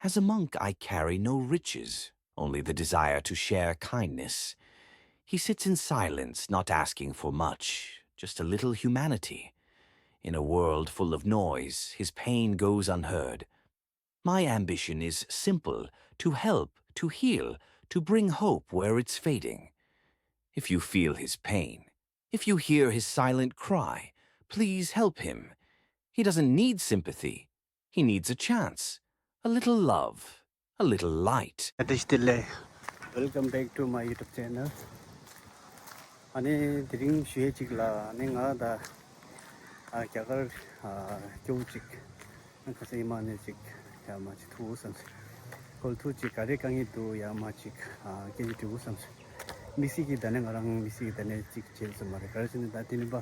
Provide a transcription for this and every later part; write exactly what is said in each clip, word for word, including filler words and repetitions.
As a monk, I carry no riches, only the desire to share kindness. He sits in silence, not asking for much, just a little humanity. In a world full of noise, his pain goes unheard. My ambition is simple: to help, to heal, to bring hope where it's fading. If you feel his pain, if you hear his silent cry, please help him. He doesn't need sympathy. He needs a chance, a little love, a little light. བཀྲ་ཤིས་བདེ་ལེགས། Welcome back to my YouTube channel. ཨ་ནི་དེ་རིང་ཞུ་ཡས་ཅིག་ལ་ཨ་ནི་ང་ད་ཨ་རྒྱ་གར་ཨ་སྐྱོ་བོ་ཅིག་ཨ་ཁ་སང་ཉི་མ་ནས་ཅིག་ཡར་མར་ཅིག་ཐུག་བསམ་སོང་། ཁོ་ལ་ཐུག་ཅིག་ག་རེ་དཀའ་ངལ་འདུག་ཡར་མར་ཅིག་ཨ་སྐད་ཆ་དྲི་བོ་བསམ་སོང་། དམིགས་བསལ་གྱི་ད་ནས་ང་རང་དམིགས་བསལ་གྱི་ད་ནས་ཅིག་བྱེད་ས་མ་རེད། ག་རེ་བྱས་ནས་ད་དེ་ནི་པ་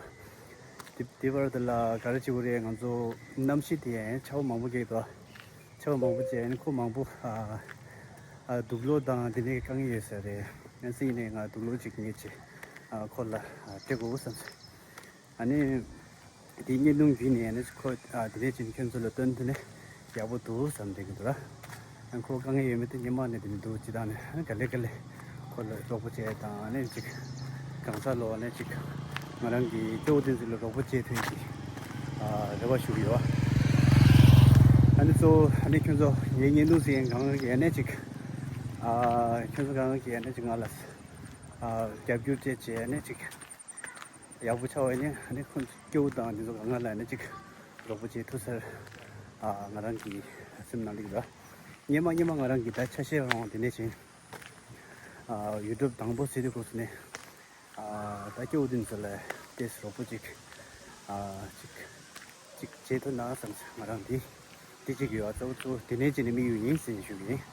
དེ་དེ་བར་དུ་ལ་ག་རེ་བྱེད་དགོས་རེད། ང་ཚོ་གནམ་གཤིས་དེ་ཡང་ཆར་པ་མང་པོ་རྒྱག་འདུག་ཆར་པ་མང་པོ་བྱས་ནས་ཁོ་མང་པོ་ཨ་ཨ་དུག་ལོག་དང་དེ་ནས་དཀའ་ངལ་ཡོད་ས་རེད། ཡང་སྲིད་ནས་ང་དུག་ལོག་ཅིག་ངས་བྱས་ཨ་ཁོ་ལ་ཨ་སྤྲད་དགོས་བསམ་སོང་། ཨ་ནི་དེའི་བརྙན་ཐུང་བརྒྱུད་ནས་ཨ་ནི་ཁོ་ཨ་དེ་ནས་ཅིག་ཁྱོད་ཚོ་ལ་སྟོན་ཐུབ་ན་ཡག་པོ་འདུག་བསམ་བསྡད་ཀྱི་འདུག་ར། ཨ་ཁོ་དཀའ་ངལ་ཡོད་མེད་དེ་སྔོན་མ་ནས་དེ་ནས་འདུག་ཅི་དང་ནས་ཨ་ནི་ག་ལེ་ག་ལེ་ཁོ་ལ་རོགས་པ་བྱས་དང་ཨ་ནི་ཅིག་གང་ཟག་ལོ་ཨ་ནི་ཅིག་ང་རང་གི་སྐྱོ་བོ་དེ་ཚོ་ལ་རོགས་པ་བྱེད་ཐུབ་ཀྱི་ཨ་རེ་བ་ཞུ་གི་ཡོད། ཨ་ནི་གཙོ་བོ་ཨ་ནི་ཁྱོད་ཚོ་ངའི་བརྙན་ཐུང་གཟིགས་མཁན་གང་ག་གིས་ཨ་ནི་ཅིག་ཨ་ཁྱོད་ཚོ་གང་ག་གིས་ཨ་ནི་ཅིག་ང་ལ་ཨ་རྒྱབ་སྐྱོར་བྱེད་བྱེད་ཨ་ནི་ཅིག་ཡག་པོ་ཆགས་པ་ཡིན་ན་ཨ་ནི་ཁོང་ཚོ་སྐྱོ་བོ་དང་དེ་ཚོ་གང་ག་ལ་ཨ་ནི་ཅིག་རོགས་པ་བྱེད་ཐུབ་ས་ཨ་ང་རང་གི་སེམས་ནང་ལ་ཡོད་ར། སྔོན་མ་སྔོན་མ་ང་རང་གི་ད་ཆ་ཤས་རང་དེ་ནས་བྱས། ཨ་ཡུ་ཊུབ་དང་པོ་ཟེར་དུས་སྐབས་སུ་ནས་ཨ་ད་སྐྱོ་བོ་དེ་ཚོ་ལ་ཏོག་ཙམ་རོགས་པ་ཅིག་ཨ་ཅིག་ཅིག་བྱེད་ཐུབ་ན་བསམ་སོང་། ང་རང་འདི་འདི་ཅིག་ཡོད། ཨ་གཙོ་བོ་གཙོ་བོ་དེ་ནས་བྱས་ནས་དམིགས་ཡུལ་ཡིན་ཟེར་ནས་ཞུ་གི་ཡིན།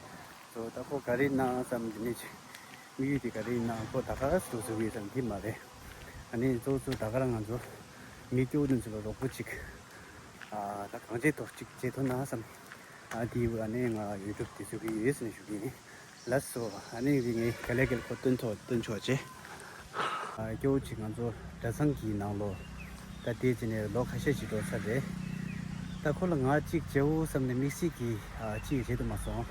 གཙོ་བོ་ད་ཁོ་ག་རེ་གནང་བསམ་འདི་ནས་ཅིག་དམིགས་ཡུལ་དེ་ག་རེ་ཡིན་ན་ཁོ་ད་ག་རང་འདུག་ཟེར་གི་ཡོད་བསམ་འདི་མ་རེད། ཨ་ནི་གཙོ་བོ་གཙོ་བོ་ད་ག་རང་ང་ཚོ་མི་སྐྱོ་བོ་དེ་ཚོ་ལ་རོགས་པ་ཅིག་ཨ་ད་གང་བྱེད་ཐུབ་ཅིག་བྱེད་ཐུབ་ན་བསམ། ཨ་དེ་ཡིན་པ་ཨ་ནི་ང་ཡུ་ཊུབ་དེ་བཟོ་གི་ཡོད་ཟེར་ནས་ཞུ་གི་ཡིན། ལགས་སོ། ཨ་ནི་རིང་ངས་ག་ལེ་ག་ལེ་ཁོ་སྟོན་ཐོག་སྟོན་ཆོག་བྱས། ཨ་སྐྱོ་བོ་ཅིག་ང་ཚོ་གྲྭ་ཚང་གི་ནང་ལོགས་ད་དེ་བྱས་ནས་ལོ་ཁ་ཤས་ཅིག་འགྲོ་ཚར་རེད། ད་ཁོ་ལ་ང་ཅིག་བྱེད་འོ་བསམ་ནས་དམིགས་བསལ་གྱི་ཨ་ཅིག་བྱེད་དུ་མ་སོང་།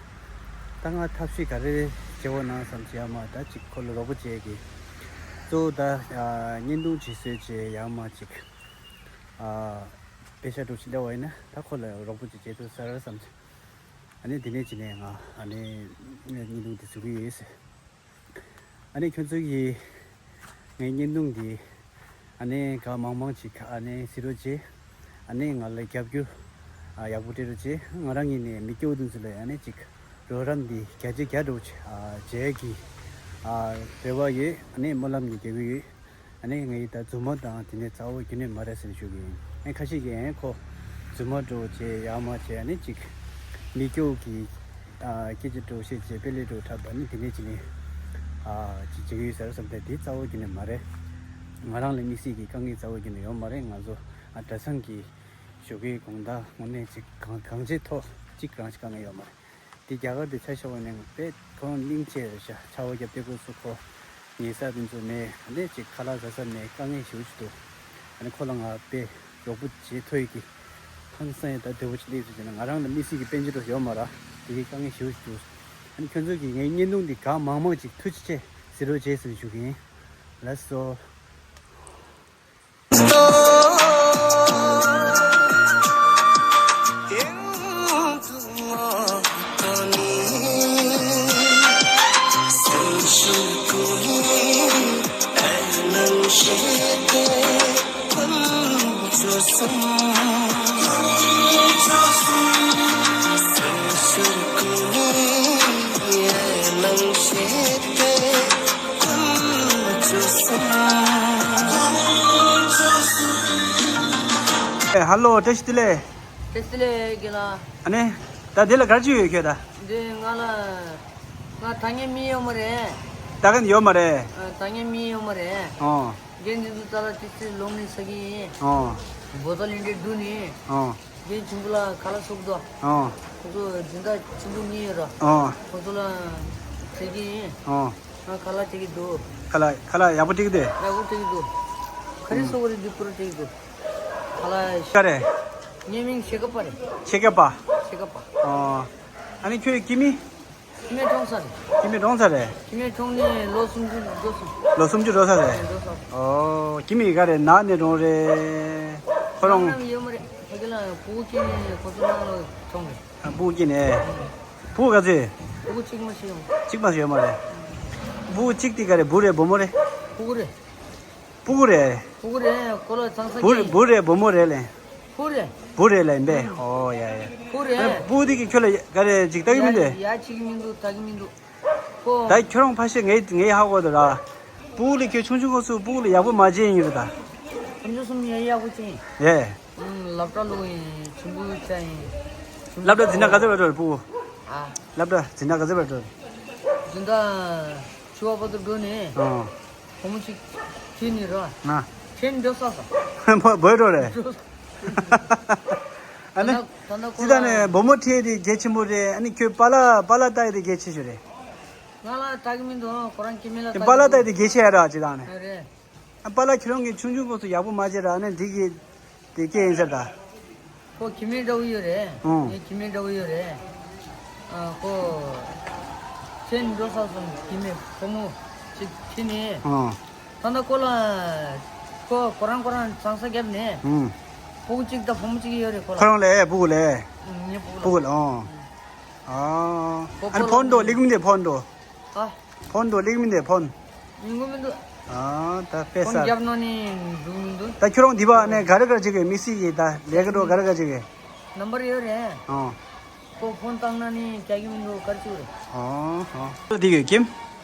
ད་ང་ཐབས་ཤེས་ག་རེ་བྱེད་འོ་ན་བསམ་བྱས་ཡར་མར་ད་ཅིག་ཁོ་ལ་རོགས་པ་བྱེད་ཀྱི། གཙོ་བོ་ད་ཨ་བརྙན་ཐུང་ཅིག་བཟོས་བྱས་ཡར་མར་ཅིག་ཨ་པེ་ཤ་འགྲོ་ཅིག་སླེབས་པ་ཡིན་ན་ད་ཁོ་ལ་རོགས་པ་ཅིག་བྱེད་ཐུབ་ས་རེད་བསམ་བྱས། ཨ་ནི་དེ་ནས་ཅི་ནས་ང་ཨ་ནི་བརྙན་ཐུང་དེ་བཟོ་གི་ཡོད་ཟེར། ཨ་ནི་ཁྱོད་ཚོ་གིས་ངའི་བརྙན་ཐུང་འདི་ཨ་ནི་གང་མང་མང་ཅིག་ཨ་ནི་གཟིགས་རོགས་བྱེད། ཨ་ནི་ང་ལ་རྒྱབ་སྐྱོར་ཨ་ཡག་པོ་སྤྲད་རོགས་བྱེད། ང་རང་ངོས་ནས་མི་སྐྱོ་བོ་དེ་ཚོ་ལ་ཨ་ནི་ཅིག་རོགས་རམ་འདི་རྒྱ་ཆེ་རྒྱ་འགྲོ་ཨ་བྱེད་ཀྱི་ཨ་རེ་བ་ཡོད། ཨ་ནི་སྨོན་ལམ་ནི་རྒྱག་གི་ཡོད། ཨ་ནི་ངའི་ད་རྫུན་མ་དང་དེ་ནས་རྩ་བ་རྒྱུན་ནས་མ་རེད་ཟེར་ནས་ཞུ་གི་ཡིན། ཨ་ཁ་ཤས་ཀྱིས་ཨ་ཁོ་རྫུན་མ་འགྲོ་བྱས་ཡར་མར་བྱས་ཨ་ནི་ཅིག་མི་སྐྱོ་གི་ཨ་སྐད་ཆ་འགྲོ་བཤད་བྱས་དཔེ་ལས་འགྲོ་འཁྲབ་ཨ་ནི་དེ་ནས་ཅི་ནས་ཨ་ཅིག་བྱེད་ཀྱི་ཡོད་ཟེར་བསམ་སྟེ་དེ་རྩ་བ་རྒྱུན་ནས་མ་རེད། ང་རང་ལ་དམིགས་བསལ་གྱི་དཀའ་ངལ་རྩ་བ་རྒྱུན་ནས་ཡོད་མ་རེད། ང་ཚོ་ཨ་གྲྭ་ཚང་གི་ཞོགས་ཀའི་དགོང་དག་དངོས་གནས་ཅིག་གང་གང་ཆེ་ཐོག་ཅིག་རང་ཅིག་དཀའ་ངལ་ཡོད་མ་རེད། དེ་རྒྱ་གར་དུ་ཆ་བཞག་པ་ནས་དཔེ་ཁོང་སྙིང་རྗེ་རེད་ཤག་ཆར་པ་བརྒྱབ་དེ་ཁོ་ཚོ་ཁོ་ཉལ་ས་དེ་ཚོ་མེད། ཨ་ནི་ཅིག་ཁ་ལག་ཟ་ས་མེད། དཀའ་ངལ་ཞེ་པོ་ཅིག་འདུག་ཨ་ནི་ཁོ་ལ་ང་དཔེ་རོགས་པ་བྱེད་ཐུབ་ཡི་གི་ཧང་སང་ཡ་ད་བདེ་པོ་ཅིག་སླེབས་ཚུལ་བྱས་ན་ང་རང་ལ་དམིགས་བསལ་གྱི་དཔལ་འབྱོར་ཡོད་མ་རེད། དེ་གི་དཀའ་ངལ་ཞེ་པོ་ཅིག་འདུག་ཨ་ནི་ཁྱོད་ཚོ་གིས་ངའི་བརྙན་ཐུང་འདི་གང་མང་མང་ཅིག་ཐུགས་རྗེ་ཆེ་གཟིགས་རོགས་བྱེད་ཟེར་ཞུ་གི་ཡིན། ལགས་སོ། ཨེ་ཧ་ལོ། བཀྲ་ཤིས་བདེ་ལེགས། བཀྲ་ཤིས་བདེ་ལེགས་རྒན་ལགས། ཨ་ནི། ད་འདི་ལ་ག་རེ་བྱེད་ཡོད་ཁྱོད་ད། འདི་ང་ལ། ང་ཐ་སྙད་མི་ཡོད་མ་རེད། ད་ག་ནི་ཡོད་མ་རེད། ཨ། ཐ་སྙད་མི་ཡོད་མ་རེད། ཨོ། རྒན་འདི་ཚོ་ཙ་ལ་ཏི་སི་ལོང་ནི་ས་གི་ཡིན། ཨོ། བོ་ཏོ་ལིན་འདྲེ་འདུག་ནི། ཨོ། རྒན་ཆུང་པོ་ལ་ཁ་ལག་སོགས་འདུག་ཨོ། ཁོ་ཚོ་སྦྱིན་བདག་ཆེན་པོ་གཉིས་ཡོད་ར། ཨོ། ཁོ་ཚོ་ལ་བྱེད་ཀྱི་ཡིན། ཨོ། ང་ཁ་ལག་བྱེད་ཀྱི་འདུག་ཁ་ལག་ཁ་ལག་ཡག་པོ་སྤྲད་ཀྱི་འདུག་ཡག་པོ་སྤྲད་ཀྱི་འདུག་ག་རེ་བཟོ་དགོས་རེད་འདི་པུ་ར་སྤྲད་ཀྱི་འདུག་ཁ་ལག་ཤ་རེད། ངའི་མིང་ཤེ་ཀ་པ་རེད། ཤེ་ཀ་པ། ཤེ་ཀ་པ། ཨོ། ཨ་ནི་ཁྱོད་ཀྱི་མི། ཀྱི་མི་གྲོངས་ས་རེད། ཀྱི་མི་གྲོངས་ས་རེད། ཀྱི་མི་གྲོངས་ནས་ལོ་སུམ་ཅུ་འགྲོ་སོང་། ལོ་སུམ་ཅུ་འགྲོ་ས་རེད། འགྲོ་སོང་། ཨོ། ཀྱི་མི་ག་རེ་ན་ནས་གྲོངས་རེད། ཁོ་རང་། ནང་ཡོད་མ་རེད། ཕ་གི་ལ་ཕྲུ་གུ་སྐྱེས་ནས་ཁོ་ཚོ་ནང་ལ་གྲོངས་རེད། ཨ། ཕྲུ་གུ་སྐྱེས་ནས། ཕྲུ་གུ་ག་ཚོད། ཕྲུ་གུ་གཅིག་མ་ཞིག་ཡོད། གཅིག་མ་ཞིག་ཡོད་མ་རེད། ཕྲུ་གུ་གཅིག་དེ་ག་རེ། བུ་རེད་བུ་མོ་རེད། ཕྲུ་གུ་རེད། ཕྲུ་གུ་རེད། ཕྲུ་གུ་རེད། ཁོ་ལ་ཚང་ས། བུ་རེད་བུ་རེད་བུ་མོ་རེད་ལེ། ཕྲུ་གུ་རེད། བུ་རེད་ལེ་ཡིན་པས། ཨོ་ཡ་ཡ། ཕྲུ་གུ་རེད། ཨ། ཕྲུ་གུ་དེ་གིས་ཁྱོད་ལ་ག་རེ་ཅིག་ལྟ་གི་མི་འདུག་ཡ་ཅིག་མི་འདུག་ལྟ་གི་མི་འདུག་ཁོ། ད་ཁྱོད་རང་ཕ་ཤེས། ངས་ངས་ཧ་གོ་འདུག་ར། ཕྲུ་གུ་ལ་ཁྱོད་ཆུང་ཆུང་སྐབས་སུ་ཕྲུ་གུ་ལ་ཡག་པོ་མ་བྱས་ཡིན་རེད་ད། ཁམ་ཆུ་གསུམ་ཡ་ཡག་པོ་བྱས་ཡིན། ཡེ། ཨུམ། སློབ་གྲྭ་ལོག་ཡིན། ཆུང་བུ་ཆ་ཡིན། སློབ་གྲྭ་འཛིན་གྲྭ་ག་ཚོད་བར་འགྲོ་རེད་ཕྲུ་གུ། ཨ། སློབ་གྲྭ་འཛིན་གྲྭ་ག་ཚོད་བར་འགྲོ་རེད། འཛིན་གྲྭ་བཅུ་པ་བར་དུ་འགྲོ་ནས། ཨོ། བུ་མོ་གཅིག་ཁྱེར་ནས་ར། ང་། ཁྱེར་ནས་འགྲོ་ས་ས། བོད་འགྲོ་རེད། འགྲོ་ས། ཨ་ནི། ད་ལྟ་ཁོ་ལ། སྤྱིར་བཏང་ནས་བུ་མོ་ཁྲིད་དེ་གལ་ཆེན་པོ་རེད། ཨ་ནི་ཁྱོད་པཱ་ལགས་པཱ་ལགས་ལྟ་ཡི་དེ་གལ་ཆེ་ཤོས་རེད། ང་ལ་ལྟ་གི་མི་འདུག་ཁོ་རང་སྐྱེ་དམན་ལ་ལྟ་གི་འདུག་པཱ་ལགས་ལྟ་ཡི་དེ་གལ་ཆེ་ཡ་ར་སྤྱིར་བཏང་ནས། ཨ། རེད། ཨ། པཱ་ལགས་ཁྱེད་རང་གིས་ཆུང་ཆུང་སྐབས་སུ་ཡག་པོ་མ་བྱས་ར། ཨ་ནི་འདི་གི་དེ་སྐྱེ་ཡིན་ཟེར་ད། ཁོ་སྐྱེ་དམན་འདྲ་བོ་ཡོད་རེད། ཨོ། ངའི་སྐྱེ་དམན་འདྲ་བོ་ཡོད་རེད། ཨ། ཁོ་ཁྱེར་འགྲོ་ས་སོང་། སྐྱེ་དམན་བུ་མོ་ཅིག་ཁྱེར་ནས། ཨོ། ད་ལྟ་ཁོ་ལ་ཁོ་ཁོ་རང་ཁོ་རང་ཚང་ས་བརྒྱབ་ནས། ཨུམ། ཕྲུ་གུ་གཅིག་དང་བུ་མོ་གཅིག་ཡོད་རེད་ཁོ་ལ། ཁོ་རང་ལ། ཨེ། ཕྲུ་གུ་ལ། ཨུམ། ངའི་ཕྲུ་གུ་ལ། ཕྲུ་གུ་ལ། ཨོ། ཨ། ཁོ་ཨ་ནི་ཕོན་འགྲོ་ལིག་མི་འདི་ཕོན་འགྲོ། ཨ། ཕོན་འགྲོ་ལིག་མི་འདི་ཕོན། མི་ངོ་མི་འདུག་ཨ། ད་དཔེ་ཕོན་ས། རྒྱབ་ནང་ནས་འགྲོ་མི་འདུག་ད་ཁྱོད་རང་འདི་བ་ནས་ག་རེ་ག་རེ་བྱེད་གི། མི་སི་གི་ད་ལས་ཀ་འགྲོ་ག་རེ་ག་རེ་བྱེད་གི། ནམ་བར་ཡོད་རེད། ཨོ། ཁོ་ཕོན་བཏང་ན་ནི་རྒྱག་གི་མི་འདུག་ག་རེ་བྱེད་རེད། ཨོ་ཨོ། འདི་གི་ཁྱིམ།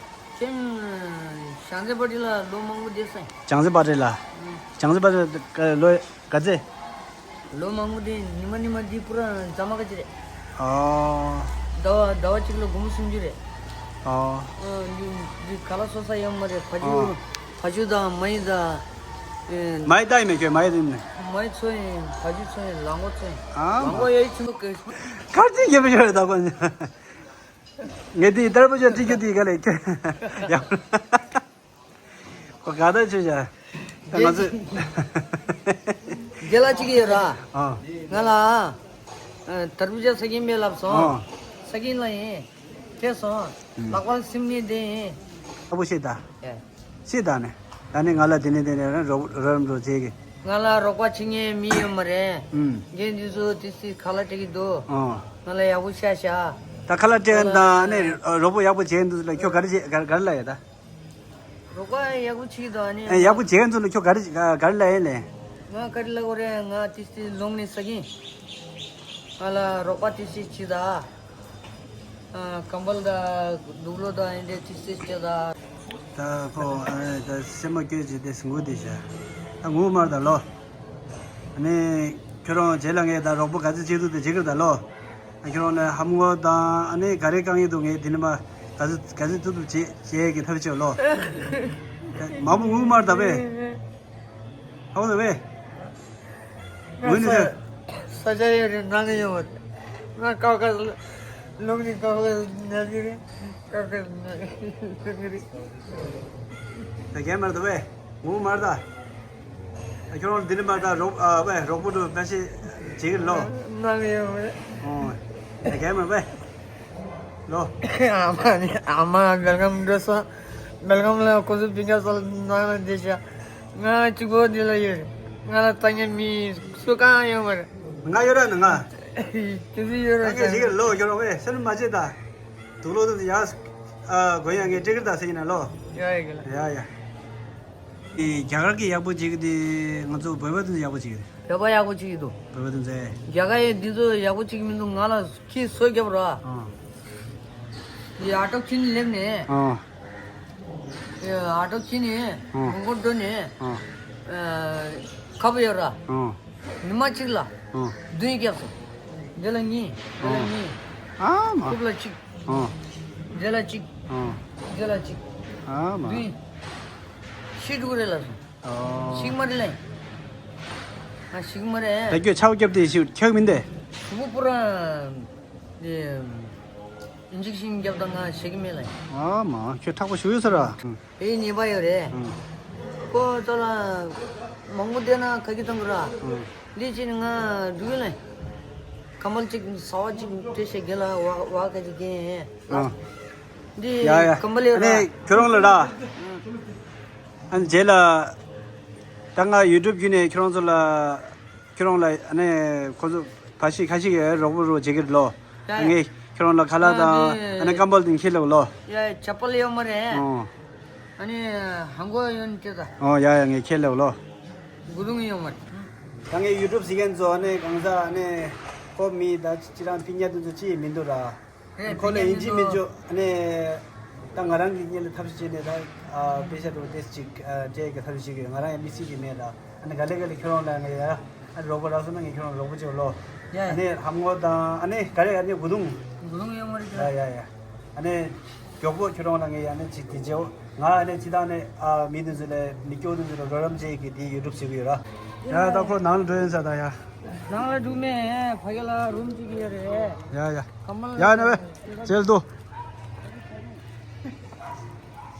ཁྱིམ་བྱང་རྩེ་བ་ཊི་ལ་ལོ་མང་པོ་བསྡད་སོང་། བྱང་རྩེ་བ་ཊི་ལ། ཨང་། བྱང་རྩེ་བ་ཊི་ལ་ལོ་ག་ཚོད། ལོ་མང་པོ་དེ་ཉི་མ་ཉི་མ་འདི་པུ་ར་རྫ་མ་ག་ཅི་རེད། ཨོ། ཟླ་བ་ཟླ་བ་གཅིག་ལ་སྒོར་མོ་སུམ་ཅུ་རེད། ཨོ། ཨ། འདི་འདི་ག་ལ་སོ་ས་ཡོད་མ་རེད། ཕ་ཆུ། ཨོ། ཕ་ཆུ་དང་མ་ཡི་དང་། ཨེ། མ་ཡི་ལྟ་ཡི་མེད་ཁྱོད། མ་ཡི་ལྟ་ཡི་མེད། མ་ཡི་འཚོ་ཡིན། ཕ་ཆུ་འཚོ་ཡིན། ལག་མགོ་འཚོ་ཡིན། ཨ། ལག་མགོ་ཡ་ཡི་ཆུ་མོ་ག་གར་ཅི་ཡོད་མེད་ཡོད་རེད་ད་གོ། ངས་དེ་ལྟར་པོ་ཅོ་ཅི་ཁྱོད་དེ་ག་ལས་ཁྱོད་ཡང་། ཁོ་ག་ད་ཆོས་བྱ། ད་ང་ཚོས། རྒན་ལགས་གཅིག་ཡོད་ར། ཨ། ང་ལ། ཨ། དར་བུ་ཇ་ཟ་གིན་མེད་ལབ་སོང་། ཨ། ཟ་གིན་ལ་ཡིན། ཁྱེད་སོང་། ཨུམ། ལག་པ་སིམ་ནི་དེ་ཡིན། ཨ་བོ་ཤེས་ད། ཨེ། ཤེས་ད་ནི། ད་ནི་ང་ལ་དེ་ནས་དེ་ནས་རོགས་རོགས་རམ་འགྲོ་བྱེད་གི། ང་ལ་རོགས་པ་བྱེད་མཁན་མི་ཡོད་མ་རེད། ཨུམ། རྒན་འདི་ཚོ་དེ་སྲིད་ཁ་ལག་སྤྲད་གི་འདུག་ཨ། ང་ལ་ཡག་པོ་ཤ་ཤ། ད་ཁ་ལག་སྤྲད་ང་ལ་ད་ནི་རོགས་པ་ཡག་པོ་བྱེད་འདུག་ལ་ཁྱོད་ག་རེ་བྱེད། ག་ག་རེ་ལབ་ཡོད་ད། རོགས་པ་ཡག་པོ་བྱེད་ཀྱི་འདུག་ཨ་ནི། ཨེ། ཡག་པོ་བྱེད་མཁན་ཚོ་ལ་ཁྱོད་ག་རེ་ག་ག་རེ་ལབ་ཡིན་ལེ། ང་ག་རེ་ལབ་དགོས་རེད། ང་ཏི་སི་ལོང་ནས་ཟ་གིན། ང་ལ་རོགས་པ་ཏི་སི་བྱེད་ད། ཨ། ཀམ་བལ་དང་དུག་ལོག་དང་ཨེ་འདྲས་ཏི་སི་བྱེད་ད། ད་ཁོ་ཨ་ནི་ད་སེམས་མ་སྐྱོ་བྱས་ཏེ་ཟིན་གོ་དེ་བྱ། ད་ངུ་མར་ད་ལོ། ཨ་ནི་ཁྱོད་རང་རྗེས་ལ་ངས་ད་རོགས་པ་ག་ཚོད་བྱེད་ཐུབ་དེ་བྱེད་ཀྱི་རེད་ད་ལོ། ཁྱོད་རང་ནས་ཧམ་ངོ་དང་ཨ་ནི་ག་རེ་དཀའ་ངལ་འདུག་ངས་དེ་ནས་མ་ག་ཚོད་ག་ཚོད་ཐུབ་ཐུབ་བྱེད་བྱེད་ཀྱི་ཐབས་བྱེད་ལོ། མ་མོ་ངུ་མར་ད་བས། ཧོ་ད་བས། ངུ་ནི་ད། ས་ཆ་ཡོད་རེད་ནང་ཡོད། ང་ཀ་ཀ་ལོག་ནི་ཀ་ཀ་ན་གི་རེད། ཀ་ཀ་ན་གི་རེད། ད་རྒན་མར་ད་བས། ངུ་མར་ད། ཨ། ཁྱོད་རང་འདི་ནས་མར་ད་རོགས། ཨ། བས་རོགས་པོ་དུ་བས་ཤེས་བྱེད་ཀྱི་ལོ། ནང་ཡོད་རེད། ཨོ། ད་རྒན་མར་བས། ལོ། ཨ་མ་ནི་ཨ་མ་སྦེལ་ཀམ་འགྲོ་སོང་། སྦེལ་ཀམ་ལ་ཁོ་ཚོ་བི་ཀ་སོ་ནང་ལ་བསྡད་ཤག་ང་གཅིག་པོ་འདི་ལ་ཡོད་རེད། ང་ལ་ལྟ་མཁན་མི་སུ་གང་ཡོད་མ་རེད། ང་ཡོད་ར་ན་ང་། དེ་ཚོ་ཡོད་ར། ད་ངས་བྱེད་ཀྱི་ལོ། ཁྱོད་རང་བས་སེམས་མ་བྱེད་ད། དུག་ལོག་དུ་ཡ། ཨ། གོ་ཡ་ངས་སྤྲད་ཀྱི་རེད་ད་ཟེར་གྱི་ན་ལོ། ཡ་ཡ་གི་ལ། ཡ་ཡ། ཨེ། རྒྱ་གར་གྱི་ཡག་པོ་བྱེད་ཀྱི་དེ་ང་ཚོ་བོད་པ་དེ་ཚོ་ཡག་པོ་བྱེད་ཀྱི་རེད། བོད་པ་ཡག་པོ་བྱེད་ཀྱི་འདུག་བོད་པ་དེ་ཚོ། རྒྱ་གར་ཡི་འདི་ཚོ་ཡག་པོ་བྱེད་ཀྱི་མི་འདུག་ང་ལ་ཁྱི་སོ་རྒྱབ་ར། ཨ། ཡ་ཨ་ཏོག་ཁྱི་ནི་སླེབས་ནས། ཨ། ཡ་ཨ་ཏོག་ཁྱི་ནི། ཨ། མགོ་འགྲོ་ནས། ཨ། ཁ་བ་ཡོད་ར། ཨ། ཉི་མ་གཅིག་ལ། ཨ། བདུན་བརྒྱབ་སོང་། འདི་ལ་གཉིས། འདི་ལ་གཉིས། ཨ་མ། རྐུབ་ལ་གཅིག་ཨ། འདི་ལ་གཅིག་ཨ། འདི་ལ་གཅིག་ཨ་མ། བདུན། ཤི་འགྲོ་གི་རེད་ལབ་སོང་། ཨོ། ཤིག་མ་རེད་ལེ། ང་ཤིག་མ་རེད། ད་ཁྱོད་ཆག་བརྒྱབ་དེ་ཤི་ཁྱག་མིན་ཏེ། གཟུགས་པོ་པུ་ར། ཨེ། ཨིན་ཇེག་ཤིན་བརྒྱབ་ད་ང་ཤི་གི་མེད་ལེ། ཨ་མ། ཁྱོད་མཁྲེགས་པོ་ཞུ་ཡོད་ས་ར། ཨེ། ཉེས་པ་ཡོད་རེད། ཨང་། ཁོ་ཚོ་ལ་མང་པོ་བསྡད་ན་ཁ་གི་གཏོང་གི་ར། ཨང་། འདི་ཕྱིན་ང་འགྲོ་གི་ལེ། ཁམ་བུ་ཅིག་ཟ་བ་ཅིག་སྤྲད་ཤེས་གི་ལ་བ་བ་ག་ཅིག་གི་ཨ། འདི་ཡ་ཡ། ཁམ་བུ་ལས་ཨ་ནི་ར། ཁྱོད་རང་ལ་ར། ཨ་ནི་རྗེས་ལ་ད་ང་ཡུ་ཊུབ་བརྒྱུད་ནས་ཁྱོད་རང་ཚོ་ལ་ཁྱོད་རང་ལ་ཨ་ནི་ཁོ་ཚོ་ཕ་ཤི་ཁ་ཤི་གི་རོགས་པོ་རོགས་བྱེད་ཀྱི་ལོ། ཡ་ཡ། ངས་ཁྱོད་རང་ལ་ཁ་ལག་དང་ཨ་ནི་ཀམ་བལ་དེ་ཁྱེར་ལེ་ལོ། ཡ་ཡ། ཅ་པལ་ཡོད་མ་རེད། ཨོ། ཨ་ནི་ཧང་གོ་ཡོན་ཅི་ད། ཨོ་ཡ་ཡ། ངས་ཁྱེར་ལེ་ལོ། གུ་དུང་ཡོད་མ་རེད། ད་ངའི་ཡུ་ཊུབ་གཟིགས་མཁན་ཚོ་ཨ་ནི་གང་ཟག་ཨ་ནི་ཁོ་མི་ད་ཅི་རང་ཕི་ཉ་དེ་ཚོ་ཅི་ཡི་མི་འདུག་ར། ཨེ་ཁོ་ལ་ཡིན་གཅིག་མིན་གཅིག་ཨ་ནི་ད་ང་རང་གི་སྔོན་ལ་ཐབས་ཤེས་བྱས་ནས་ད་ཨ་པེ་ཤ་དེ་ཏེས་ཅིག་ཨ་སྤྲད་ཀྱི་ཐབས་ཤེས་བྱེད་ཀྱི་ཡོད། ང་རང་ཡང་མི་སྲིད་ཀྱི་མེད་ད། ཨ་ནི་ག་ལེ་ག་ལེ་ཁྱོད་རང་ལ་ངས་ཡ་ཨ་རོགས་པ་རག་སོང་ན་ངས་ཁྱོད་རང་རོགས་པ་བྱེད་ལོ། ཡ་ཡ། ཨ་ནི་ཧམ་ངོ་དང་ཨ་ནི་ག་རེ་ཨ་ནི་གུ་དུང་། གུ་དུང་ཡོད་མ་རེད། ཡ་ཡ་ཡ། ཨ་ནི་མགྱོགས་པོ་ཁྱོད་རང་ལ་ངས་ཡ་ནི་ཅིག་དེ་བྱེད་ང་ཨ་ནི་ཅི་ད་ནི་ཨ་མི་དེ་ཚོ་ལ་མི་སྐྱོ་དེ་ཚོ་ལ་རོགས་རམ་བྱེད་ཀྱི་དེ་ཡུ་ཊུབ་བྱེད་ཀྱི་ཡོད་ར། ཡ་ད་ཁོ་ནང་ལ་འགྲོ་ཡིན་ས་ད་ཡ། ནང་ལ་འགྲོ་མེད་ཕ་གི་ལ་རུམ་ཅིག་ཡོད་རེད། ཡ་ཡ། ཁམ་བུ་ལ་ཡ་ནི་བས་ཇེལ་དུ།